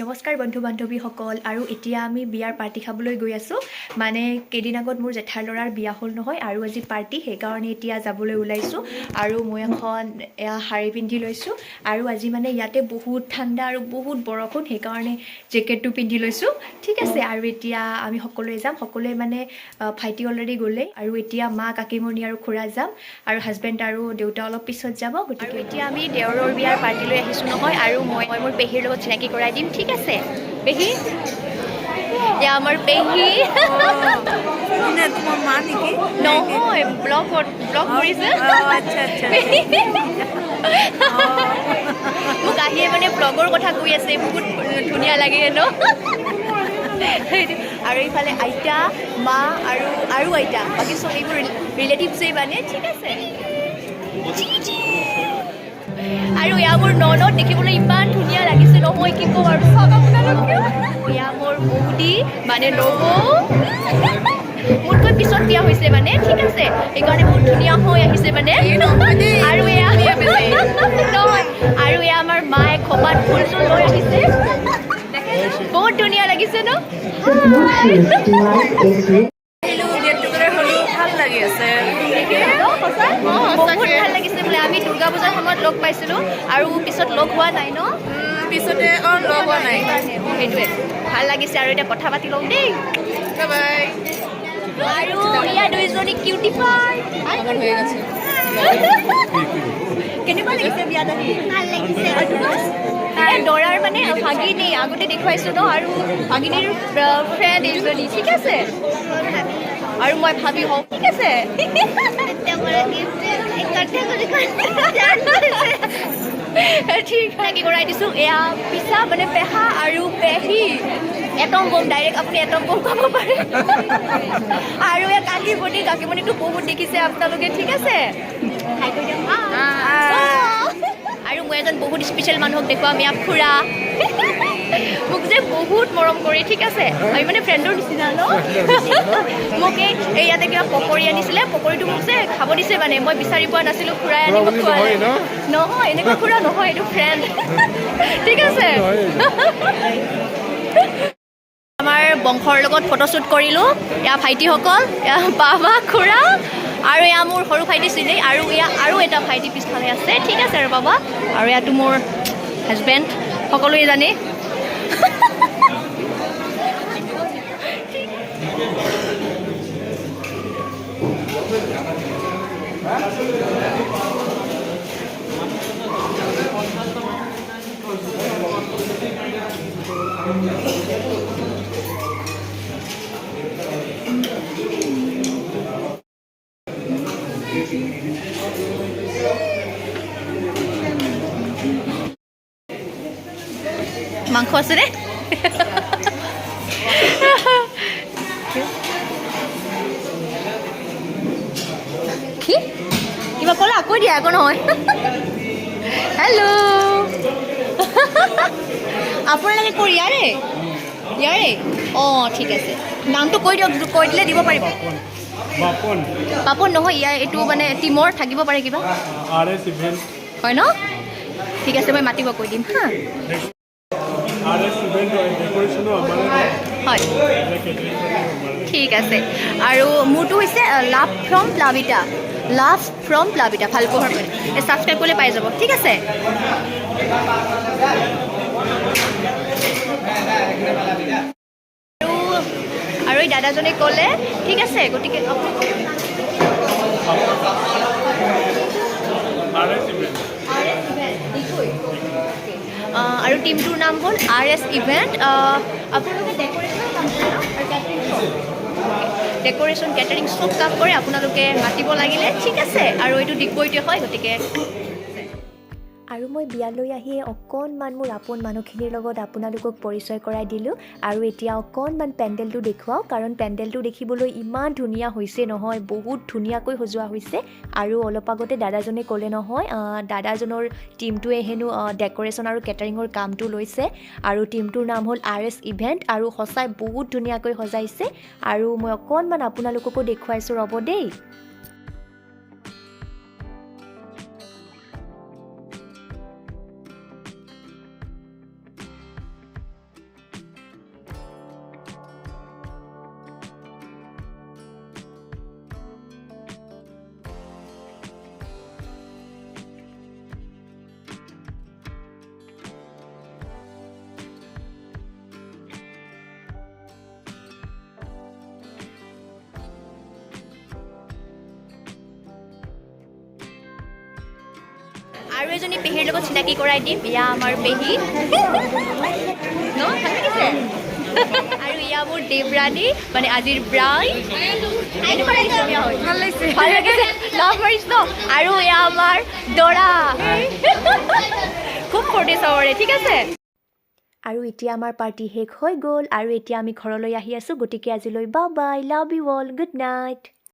নমস্কাৰ বন্ধু বান্ধৱীসকল। আৰু এতিয়া আমি বিয়াৰ পাৰ্টি খাবলৈ গৈ আছোঁ। মানে কেইদিন আগত মোৰ জেঠাৰ ল'ৰাৰ বিয়া হ'ল নহয়, আৰু আজি পাৰ্টি, সেইকাৰণে এতিয়া যাবলৈ ওলাইছোঁ। আৰু মই এখন এয়া শাৰী পিন্ধি লৈছোঁ। আৰু আজি মানে ইয়াতে বহুত ঠাণ্ডা আৰু বহুত বৰষুণ, সেইকাৰণে জেকেটটো পিন্ধি লৈছোঁ, ঠিক আছে। আৰু এতিয়া আমি সকলোৱে যাম, সকলোৱে মানে ভাইটি অলৰেডি গ'লেই, আৰু এতিয়া মা, কাকিমণি আৰু খুৰা যাম, আৰু হাজবেণ্ড আৰু দেউতা অলপ পিছত যাব। গতিকে এতিয়া আমি দেওৰৰ বিয়াৰ পাৰ্টিলৈ আহিছোঁ নহয়, আৰু মই মোৰ পেহীৰ লগত চিনাকি কৰাই দিম, ঠিক আছে। পেহী, এয়া আমাৰ পেহী। কোনে, তোমাৰ মা নেকি? নহয়, ব্লগত ব্লগ কৰিছে। আচ্ছা আচ্ছা মোক আহিয়ে মানে ব্লগৰ কথা কৈ আছে, বহুত ধুনীয়া লাগে ন সেইটো। আৰু এইফালে আইতা, মা আৰু আইতা, বাকী চব এইবোৰ ৰিলেটিভছেই মানে, ঠিক আছে। আৰু এয়া মোৰ ননদ, দেখিবলৈ ইমান ধুনীয়া লাগিছে নহয়, কি ক'ম আৰু, চাওক আপোনালোকেও। এয়া মোৰ বৌদি, মানে নবৌ, মোতকৈ পিছত বিয়া হৈছে মানে, ঠিক আছে, সেইকাৰণে বহুত ধুনীয়া হৈ আহিছে মানে। আৰু এয়া নহয়, আৰু এয়া আমাৰ মায়ে খোপাত ফুল চুল লৈ আহিছে, বহুত ধুনীয়া লাগিছে ন। আহিলো, গেট টুগেডাৰ হ'লো, ভাল লাগি আছে। বহুত ভাল লাগিছে বোলে। আমি দুৰ্গা পূজাৰ সময়ত লগ পাইছিলো আৰু পিছত লগ হোৱা নাই ন। পিছতে লগ হোৱা নাই। সেইটোৱে ভাল লাগিছে। আৰু এতিয়া কথা পাতি লওঁ দেই। বাই। আৰু ইয়া দুইজনী কিউটি পাই। আমাৰ হৈ গৈছে। কেনেকুৱা লাগিছে বিয়াত আহি? ভাল লাগিছে। এই দৰাৰ মানে ভাগিনী, আগতে দেখুৱাইছো ন, আৰু ভাগিনীৰ ফ্ৰেণ্ড এইজনী, ঠিক আছে। আৰু মই ভাবি হওঁ, ঠিক আছে। ঠিক কি কৰাই দিছোঁ। এয়া পিছা মানে পেহা আৰু পেহী, এটম বম, ডাইৰেক্ট আপুনি এটম বম খাব পাৰে। আৰু এয়া কাকিমণি, কাকিমণিটো বহুত দেখিছে আপোনালোকে, ঠিক আছে। হাই কৈ দিয়ক। আৰু মই এজন বহুত স্পেচিয়েল মানুহক দেখুৱাম, এয়া খুৰা, মোক যে বহুত মৰম কৰি, ঠিক আছে। আমি মানে ফ্ৰেণ্ডৰ নিচিনা ন। মোক এই ইয়াতে কিবা পকৰি আনিছিলে, পকৰিটো মোক যে খাব দিছে, মানে মই বিচাৰি পোৱা নাছিলোঁ, খুৰাই আনি মোক খুৱালে। নহয়, এনেকুৱা খুৰা নহয়, এইটো ফ্ৰেণ্ড, ঠিক আছে। আমাৰ বংশৰ লগত ফটোশ্বুট কৰিলোঁ। এয়া ভাইটিসকল, এয়া বাবা, খুৰা, আৰু এয়া মোৰ সৰু ভাইটি চিনে, আৰু এয়া আৰু এটা ভাইটি পিছফালে আছে, ঠিক আছে। আৰু বাবা, আৰু ইয়াতো মোৰ হাজবেণ্ড, সকলোৱে জানে। মাংস আছেনে? কি কিবা ক'লা? আকৌ দিয়া, আকৌ নহয়। হেল্ল', আপোনালোকে কৰ ইয়াৰে? ইয়াৰে, অঁ, ঠিক আছে। নামটো কৈ দিয়ক, কৈ দিলে দিব পাৰিব। পাপন নহয়, ইয়াৰ এইটো মানে টিমৰ থাকিব পাৰে কিবা হয় ন। ঠিক আছে, মই মাতিব কৈ দিম। হা, হয়, ঠিক আছে। আৰু মোৰটো হৈছে love from Plabita, love from Plabita, ভাল পোৱাৰ এই ছাবস্ক্ৰাইব কৰিলে পাই যাব, ঠিক আছে। আৰু এই দাদাজনে ক'লে, ঠিক আছে, গতিকে আৰু টিমটোৰ নাম হ'ল আৰ এছ ইভেণ্ট। আপোনালোকে ডেক'ৰেশ্যনৰ কাম কৰে ন, আৰু কেটাৰিং চব, ডেক'ৰেশ্যন কেটাৰিং চব কাম কৰে, আপোনালোকে মাতিব লাগিলে, ঠিক আছে। আৰু এইটো ডিগবৈতে হয়, গতিকে। আৰু মই বিয়ালৈ আহি অকণমান মোৰ আপোন মানুহখিনিৰ লগত আপোনালোকক পৰিচয় কৰাই দিলোঁ। আৰু এতিয়া অকণমান পেণ্ডেলটো দেখুৱাওঁ, কাৰণ পেণ্ডেলটো দেখিবলৈ ইমান ধুনীয়া হৈছে নহয়, বহুত ধুনীয়াকৈ সজোৱা হৈছে। আৰু অলপ আগতে দাদাজনে ক'লে নহয়, দাদাজনৰ টীমটোৱে হেনো ডেক'ৰেশ্যন আৰু কেটাৰিঙৰ কামটো লৈছে, আৰু টীমটোৰ নাম হ'ল আৰ এছ ইভেণ্ট। আৰু সঁচাই বহুত ধুনীয়াকৈ সজাইছে। আৰু মই অকণমান আপোনালোককো দেখুৱাইছোঁ, ৰ'ব দেই। আৰু এজনী পেহীৰ লগত চিনাকি কৰাই দিম। এয়া আমাৰ পেহী ন, ভাল লাগিছে। আৰু এয়া মোৰ দেৱৰাণী, মানে আজিৰ ব্ৰাইড। কেনেকুৱা লাগিছে বিয়া হৈ? ভাল লাগিছে। ভাল লাগিছে, লাভ মাৰিছ ন। আৰু এয়া আমাৰ দৰা, খুব ফূৰ্তি চবৰে। ঠিক আছে, আৰু এতিয়া আমাৰ পাৰ্টি শেষ হৈ গ'ল আৰু এতিয়া আমি ঘৰলৈ আহি আছোঁ। গতিকে আজিলৈ bye bye, love you all, good night.